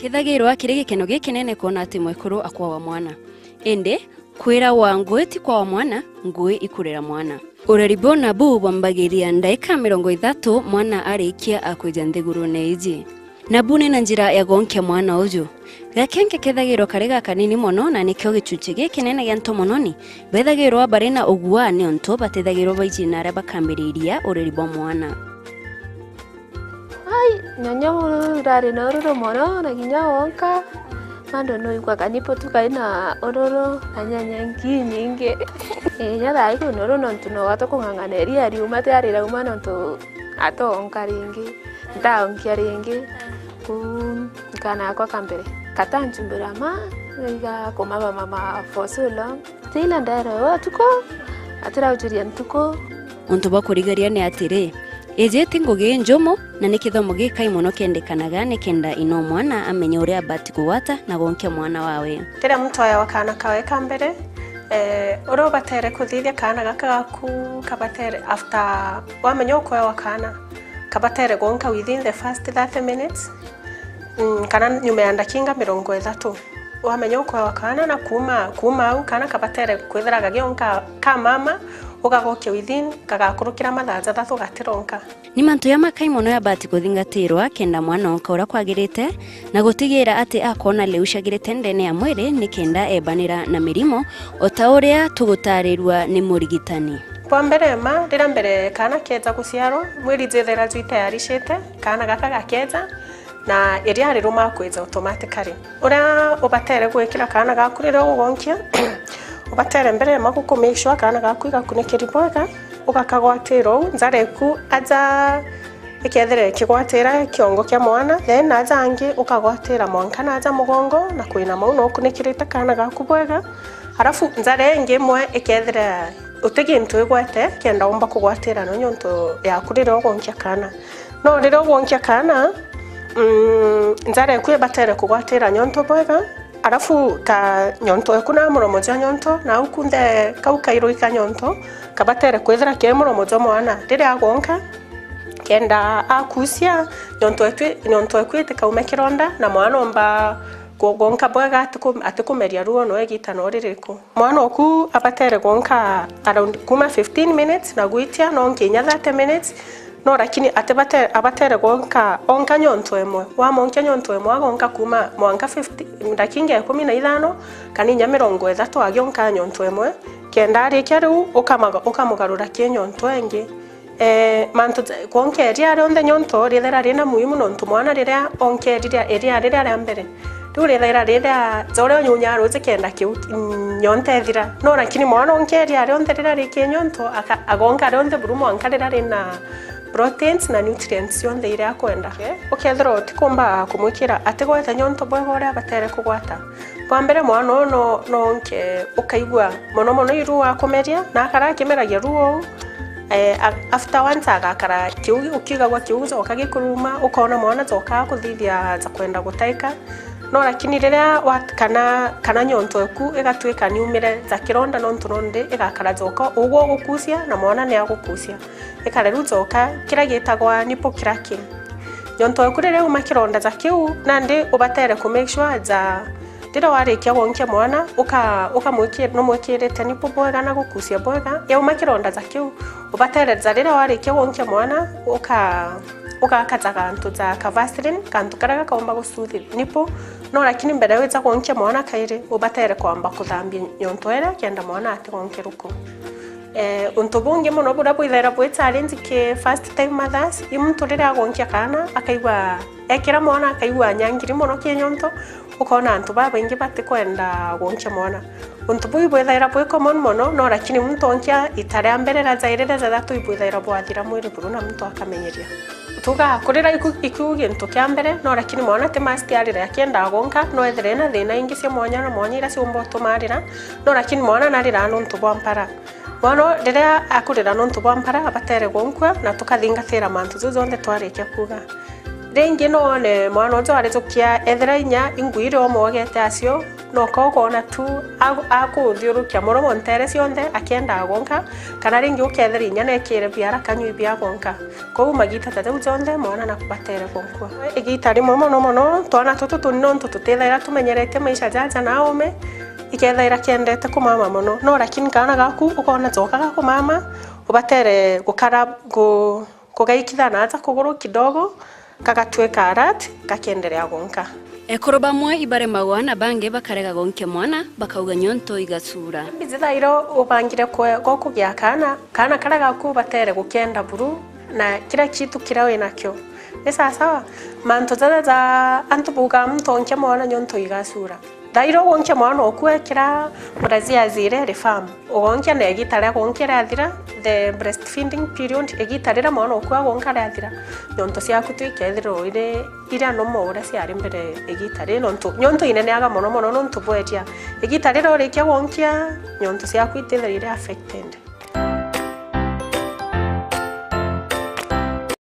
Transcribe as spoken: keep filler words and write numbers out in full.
Ithagirwa kiri gikeno gikinene kwona ati mwekuru akwawa mwana. Indi, kwiragwa ngui ti kwawa mwana, ngui ikurera mwana. Ureri bwona buu bwambagiria ndaika mirongo ithatu mwana arikia akwija nthigurune iji. Nabu ni na njira ya gonkia mwana uju. Gakenge kethagirwa kari gakanini mono, na nikio gichuchi gikinene gia ntomononi bethagirwa bari na ugua, niuntu batethagirwa baiji na aria bakambiriria ureri bwa mwana. Ai, nyonya buru ndari na ururu mono, na kinya wonka, bado nuigua kanipo tu kai na ururu, na nyanya ngi nyingi. Ii, nya thaa ii kwina ururu nontu no gatukung'ang'ana iria riuma, tiari rauma nontu atonka ringi, ntaonkia ringi. Kuu nkana akwa ka mbere, katanchumbira ma, iga kumama mama for so long. Tila ndero we utuku, atira ujuria ntuku. Untu bwa kurigaria ni atiri, iji ti ngugi injumu, na ni kithomo gikai mono kiendekanaga nikenda ino mwana amenye uria abati kugwata na gonkia mwana wawe. Riria muntu aewa kaana kawe ka mbere, eh, uria ubatere kuthithia kaana gaka gaku kabatere after wamenya ukwewa kaana, kabatere gonka within the first thirty minutes, mm, kana nyuma ya ndakinga mirongo ithatu. Wamenya ukwewa kaana na kuuma, kuuma au kaana kabatere kwithira gagionka ka mama, ugagokia within, kagakurukira mathaa jathatu gatironka. Ni mantu ja makai mono jabati kuthingatirwa kenda mwana onka uria kwagirite, na gutigira ati akoona liu ciagirite ndene ya mwiri ni kenda ebanira na mirimo, o ta uria tugutarirua ni murigitani. Kwa mbere ma, riria mbere kaana keja guciarwa, mwiri jithira jwitayaricite, kaana gaka gakeja, na iria riruma kwija automatically. Uria ubatere gwikira kaana gaku riria ugugonkia, ubatere mbere ya maguku make sure kaana gaku igakunikiri bwega, ugakagwatira uu, njara eku aja ikethira ikigwatira kiongo kia mwana, then aja angi ukagwatira mwanka na aja mugongo, na kwina mau no ukunikirite kaana gaku bwega. Arafu njara ingi imwe ikethira uti gintu igwete kenda umba kugwatira no nyonto yaku riria ugonkia kaana. No riria ugonkia kaana, mm, njara eku ibatere kugwatira nyonto bwega, arafu ta nyonto eku na muromo jwa nyonto, na au kunthe kau kairu ika nyonto, kabatere kwithira ke muromo jwa mwana riria agonka, kenda akucia, nyonto eku, nyonto eku itikaume kironda, na mwana omba kugonka bwega, atiku-, atikumeria ruo no igita no ririku. Mwana oku abatere gonka around kuma fifteen minutes na gwitia, no nkinya thirty minutes, no lakini atibate-, abatere gonka, onka nyonto emwe. Wamonkia nyonto emwe, agonka kuma mwanka fifty, ndakinga ikumi na ithano, kana inya mirongo ithatu agionka nyonto emwe, kenda arikia riu ukamaga-, ukamugarura ki nyonto ingi. Eh, mantu ja-, kwonka iria rionthe nyonto rithira rina muhimu, nontu mwana riria onkeri ria-, iria riria ria mbere, riu rithira riria ja uria unyunyaa ruuji kenda kiu, mm, nyonto ithira. No lakini mwana onka iria rionthe riria riki nyonto, aka-, agonka rionthe buru mwanka riria rina proteins na nutrients cionthe iria akwenda. Ukethirwa utikumba kumwikira atigwete nyonto bwega uria abatere kugwata. Bwa mbere, mwana uu no, no onke ukaigua mono mono iru wa kumeria, na akara akimeragia ruo uu, eh, a-, after once agakara kiu, ukiigagua kiu gioka gikuruma, ukoona mwana joka akuthithia ja kwenda gutaika. No lakini riria wa-, kana, kana nyonto eku igatuika niumire ja kironda, nontu nondi igakara joka ugwe ugukucia na mwana ni agukucia. Ikare riu joka kiria gitagwa nipple cracking. Nyonto eku riria uma kironda ja kiu, nandi ubatere ku make sure ja riria warikia gwonkia mwana, uka-, ukamwiki-, numwikirite nipple bwega na gukucia bwega. Yauma kironda ja kiu, ubatere ja riria warikia gwonkia mwana, uka-, ugaka ja gantu ja ka Vaseline, gantu karia gakaumba gusuthi nipple. No lakini mbere wija gwonkia mwana kairi, ubatere kwamba kuthambia nyonto iria kenda mwana atigonke ruku. Eh, untu bungi mono buria bwithaira bwi challenge ki first time mothers, i muntu riria agwonkia kaana, akaigua, ekira mwana akaigua nyangiri mono ki nyonto, ukoona antu babaingi batikwenda gwonkia mwana. Untu buu ibwithaira bwi common mono, no lakini muntu onkia ita ria mbere, ria jairi, ria jathatu ibwithaira bwathira mwiri buru na muntu akamenyeria. Tuga kurira iku-, ikiu gintu kia mbere, no lakini mwana ti must arire akiendaa gwonka, no ethire ena thina ingi cia mwanya na mwanya iria ciumba utuma arira, no lakini mwana nariraa nontu bwa mpara. Mwana riria akurira nontu bwa mpara, abatere gwonkua na tukathingatira mantu jau jonthe twarikia kuuga. Ringi no wone mwana uju arijukia, ethira inya i ngui iria umwogete acio, Noka ukoona tu a-, akuthiurukia muromo nteere cionthe akiendaa gonka, kana ringi ukethira inya neekire biara kanyui bia gonka. Kwou magiita ta jau jonthe mwana naku batere gonkua. Igiita rimwe mono mono, twana tutu tunini nontu tutithaira tumenyeretie maisha jaja na aume, ikethaira kiendete kumama mono. No lakini kaana gaku ukoona joka gakumama, ubatere gukara gu-, kugaikitha na aja kuguru kidogo, gagatwika alert, gakiendelea gonka. Ekuru bamwe ibaremagwa na bangi bakarega gonkia mwana, bakauga nyonto igacura. Ijithaira ubangire kwe-, gokugia kaana, kaana karia gaku ubatere gukienda buru na kira kitu kiria winakio. Ni sawasawa? Mantu jaja ja antu baugaa muntu onkia mwana nyonto igacura. Thaira ugonkia mwana oku ekira murazi ajire reform. Ugonkia na igiita ria gonkia riathira, the breastfeeding period, igiita riria mwana oku agonka riathira, nyonto ciaku tu ikethirwa iri iria normal uria ciari mbere igiita ri, nontu nyonto ineneaga mono mono nontu bwetia. Igiita riria urikia gonkia, nyonto ciaku itithira iri affected.